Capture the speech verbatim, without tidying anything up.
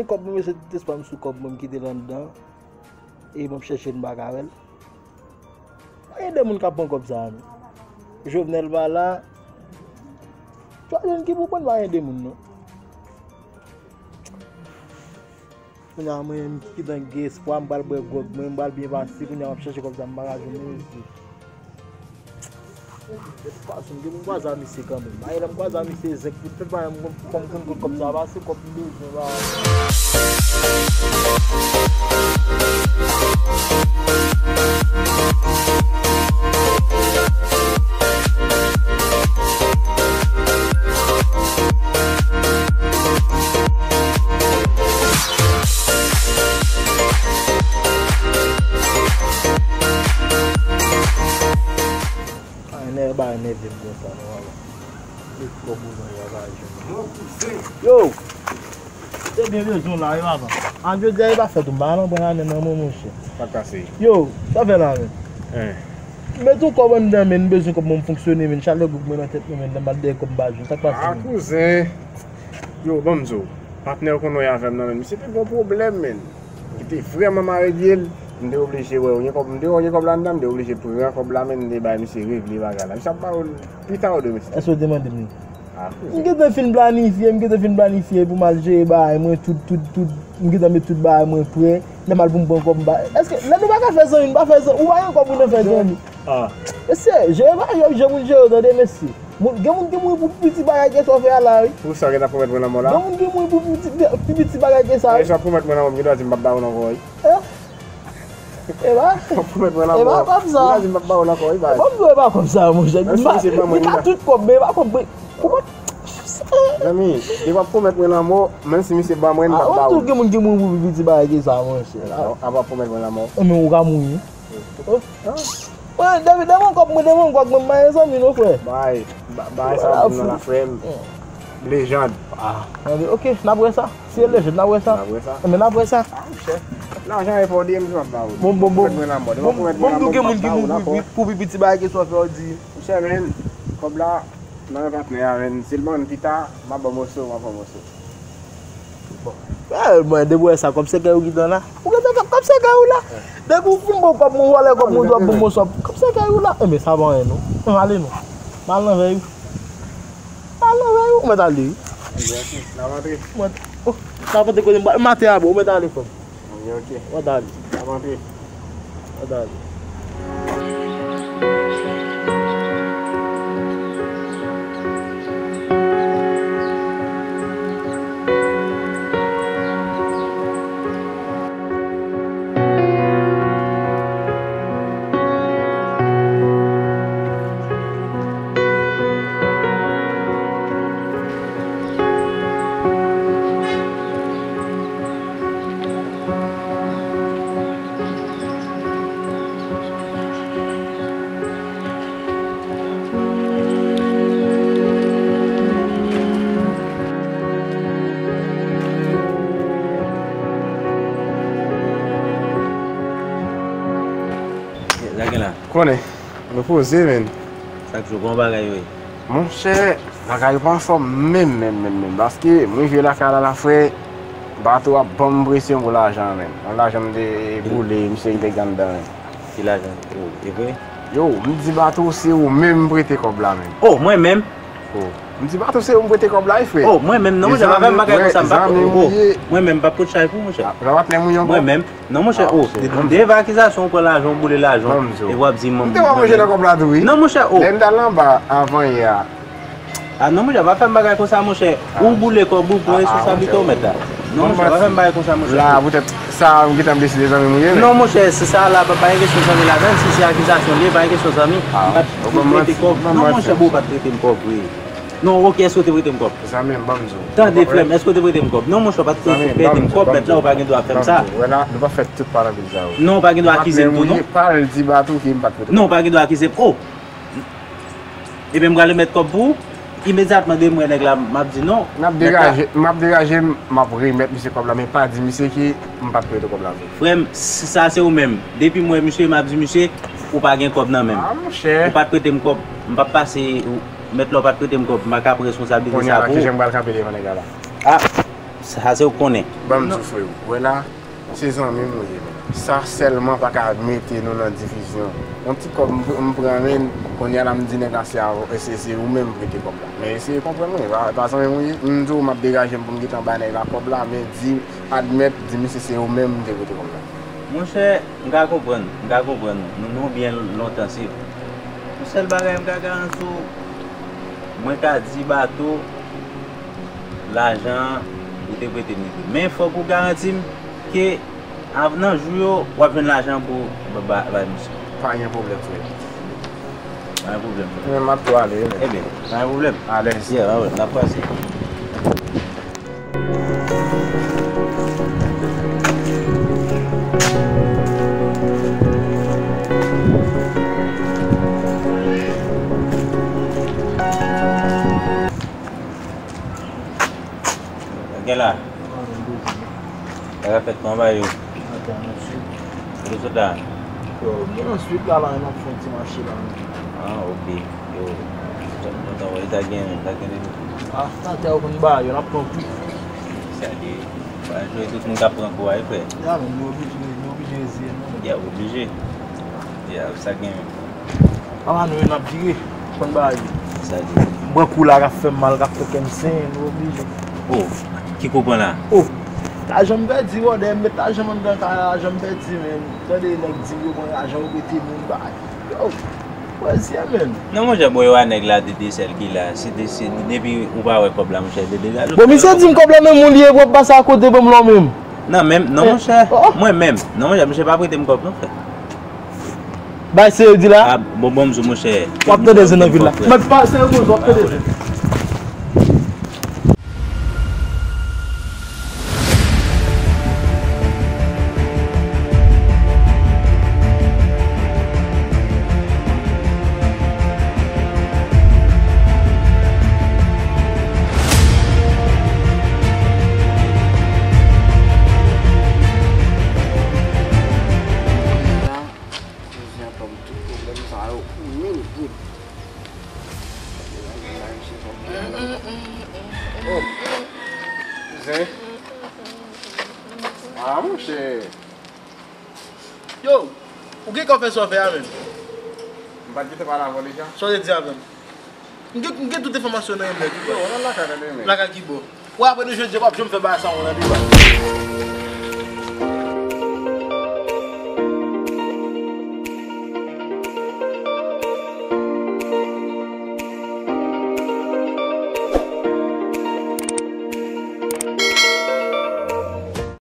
Kòb mwen, se tout espwa m sou kòb mwen, m kite l anndan. E m ap chèche l, m pa ka wè l. Pa gen de moun k ap pran kòb sa a, non. Jovenel pa la. Twa jèn ki pou pran, pa gen de moun, non. Kounye a, mwen menm ki gen espwa, m pral bwè gwòg mwen, m pral byen pase, kounye a m ap chèche kòb sa, m pa ka jwenn li. Paske m gen pou m kwaze a misye kanmenm. Ay, lè m kwaze a misye, zenk pou tèt pa m, kòm m konn kòb sa pase, kòb m bezwen, ba. Ay, nèg ba nève m konsa, non, ala. Li twò bouzan, y a pa jwenn. Yo! Te byen bezwen la, wi, papa. An, jodi a, e pa fèt ou, m pa nan pran lannen nan men w, monchè. Sa k pase? Yo, sa fè la, men. Hein. M met yon kòb anndan, men, m bezwen kòb mwen fonksyone, men, chalè gwoup mwen nan tèt mwen, men, lè m al dèyè kòb m pa jwenn. Sa k pase, men? Ah, kouzen. Yo, ban m di w. Patnè w konn wè avè m nan, men, misye te gon pwoblèm, men. Li te vrèman mare pye l. M te oblije wè, ou gen kòb, m te wè, ou gen kòb la anndan, m te oblije pran kòb la, men, m te bay misye regle bagay la. Misye ap ba ou l pita ou de, mesye. Èske w te mande m li? Ah, m gentan fin planifye, m gentan fin planifye pou m al jere bagay mwen, tout, tout, tout. M gentan met tout bagay mwen prè. Lè m al pou m pran kòb m pa. Èske, lè nou pa ka fè zanmi, nou pa fè zanmi. Ou pa gen kòb pou nou fè zanmi. Ah. Mesye, jere bagay yo, jan moun jere yo, tande, mesye. Moun, gen moun ki mouri pou pi piti bagay ke sa w fè a la, wi. Pou sa w gentan pwomèt mwen lanmò la? Gen moun ki mouri pou pi piti, pi piti bagay ke sa, wi. E sa w pwomèt mwen lanmò, m gen dwa di m p ap ba ou l ankò, wi. Hein? E ba? Sa w pwomèt mwen lanmò. E ba kòb sa. M gen dwa di m p ap ba ou l ankò, wi, bay. Bon, m dwe ba kòb sa, monchè. Menm si misye ban mwen, m ka tout kòb, men e pa kòb mwen. Zanmi, depi w ap pwomèt mwen lanmò, menm si misye ban mwen, m p ap ba ou l. Ah, ou tou gen moun ki mouri pou pi piti bagay ke sa, monchè. Apa pwomèt mwen lanmò. Enben, ou ka mouri. Oh. Mwen, depi, depi yon kòb, mwen, depi yon kòb, mwen, m pa gen zanmi, non, frè. Bay, ba-, bay sa pou nou la, frè m. Lejann. Ah, ok, n ap wè sa. Si e lejann, n ap wè sa. N ap wè sa. Enben, n ap wè sa. Ah, monchè. Lajan e pa w di m, m ap ba ou. Bon, bon, bon. Pwomèt mwen lanmò. Bon, bon, tou gen moun ki mouri pou pi piti bagay ke sa w fè, w di. Monchè, men, kòb la, nan men patnè a, men, si l ban m pita, m ap ba w moso, m ap ba w moso. Bon. Eh, mwen, depi w wè sa, kòb sèkèy ou gentan la. Ou gentan fè kòb sèkèy ou la. Depi w fin bon kòb, mwen vòlè kòb, mwen dwa bon mòso. Kòb sèkèy ou la. Enben, sa pa anyen, non. Ann ale, non. M al nan vèy ou. M al nan vèy ou. Ou mèt ale, wi. Enben, ok. N ap antre. Mwen, oh, n ap antre kote m ba, maten a, bon, ou mèt ale, frè m. Enben, ok. Mwen t ale. N ap antre. Mwen t ale. Sa gen la? Konnen, nou poze, men. Sa k di w, kòman bagay yo ye? Monchè, bagay yo pa anfòm menm, menm, menm, menm. Paske m rive lakay la, la, frè, bato ap ban m presyon pou lajan, menm. Yon lajan m te boule, misye ki te gen anndan, menm. Ki lajan? Oh, e vre? Yo, m di bato se ou menm m prete kòb la, menm. Oh, mwen menm? Oh. M di bato se ou m prete kòb la, wi, frè. Oh, mwen menm, non, monchè, pa fè m bagay konsa, m pa, oh, mwen menm, m p ap pot chay pou, monchè. Mwen menm. Non, monchè, oh, de, de akizasyon, ou pran lajan, ou boule lajan, e w ap di m, m te wè manje nan kòb la tou, wi. Non, monchè, oh. Lè m t al anba avan yè a. Ah, non, monchè, pa fè m bagay konsa, monchè. Ou boule kòb ou, pran responsablite w mèt la. Non, monchè, pa fè m bagay konsa, monchè. La, poutèt sa, m gentan blese de zanmi m ou ye, men. Non, monchè, se sa la, pa, pa gen kesyon zanmi ladan l, si se akizasyon li ye, pa gen kesyon zanmi. M pa t prete kòb. Non, monchè, bro, ou pa t prete m kòb, wi. Non, ok, èske w te prete m kòb? Zanmi m, ban m di w. Tande, frè m, èske w te prete m kòb? Non, monchè, w pa t prete m kòb, mèt la, ou pa gen dwa fè m sa. Wè la, nou pa fè tout paranbez sa yo. Non, ou pa gen dwa akize m tou, non. Pa al di bato ke m pa t prete kòb. Non, ou pa gen dwa akize m. Oh! Ebyen, m pral remèt kòb pou ou. Imedyatman, depi m wè nèg la, m ap di non. M ap degaje, m ap degaje, m ap remèt misye kòb la, men pa di misye ke m pa t prete kòb la vre. Frè m, si sa se ou menm. Depi m wè misye, m ap di misye, ou pa gen kòb nan men m. Ah, monchè. Ou pa t prete m kòb, m p ap pase, ou, mèt la ou pa t prete m kòb, m pa ka pran responsablite sa pou ou. Kounye a la, kijan m pral kanpe devan nèg la la? Ah. Sa se ou konnen. Ban m di w, freo. Wè la, se zanmi m ou ye, men. Sa sèlman pa ka mete nou nan divizyon. Yon ti kòb m, m pran, men kounye a la m di nèg la se a-, se, se ou menm m prete kòb la. Men eseye konprann mwen, pa, pa zanmi m ou ye. M di w m ap degaje m pou m gentan bay nèg la kòb la, men di, admèt, di misye se ou menm m te prete kòb la. Monchè, m ka konprann, m ka konprann ou. Nou, nou byen lontan, se vre. Yon sèl bagay m ka garanti w, mwen ka di Bato, lajan an, ou te prete m li. Men fòk ou garanti m ke av-, nan jou yo, w ap jwenn lajan pou ba, ba, bay misye. Pa gen pwoblèm, frè. Pa gen pwoblèm, frè. Men m ap tou ale, wi. Ebyen, pa gen pwoblèm. Alèz. Yeah, alright, n ap pase. Gen la. Sa ka fèt, kòman bagay yo? Kote w sot la? Yo, mwen nan swit la, la, m ap fè yon ti mache la. Ah, ok. Yo, kontan wè sa gen menm, sa gen de nou. Ah, sa tè yo konn ba yo, n ap pran kou. Sa li, pa jwe tout moun k ap pran kou a, wi, frè. Ya, men, nou oblije, nou oblije reziye nou. Ya, oblije. Ya, sa gen menm. Papa nou yo n ap vire, konn bagay yo. Sa di. Bwen kou la k ap fè m mal, k ap fè kè m senyen, nou oblije. Oh, ki kou pran la? Oh, lajan m pèdi, brother, m met lajan m anndan kay la, lajan m pèdi, men. Tande nèg di m yo pran lajan yo mete moun bay. Yo, wè zye, men. Non, monchè, bon, yo a nèg la, de, de sèl ki la. Si, de, si, depi ou pa wè kòb la, monchè, de, de, gade. Bon, misye di m kòb la nan men w li ye, w ap pase akote ban m la menm. Non, menm, non, monchè, mwen menm. Non, monchè, misye pa prete m kòb, non, frè. Bay serye di la. Ah, bon, bon, m di w, monchè. W ap tande zen nan vil la. Mèt pa serye, w ap tande zen. Jodi a, kòm tout pwoblèm sa yo, mil goud. Oh. Zen. Ah, monchè. Yo, ou gen kòb fè sa w fè a, menm? M pa t gentan pale avè w deja? Sa w te di avè m? M gen, m gen tout enfòmasyon nan men m, nèg. Yo, w nan lakay nan men m. Lakay ki bò? Wè, apre nou jodi a, w ap janm fè bagay sa, w nan deba.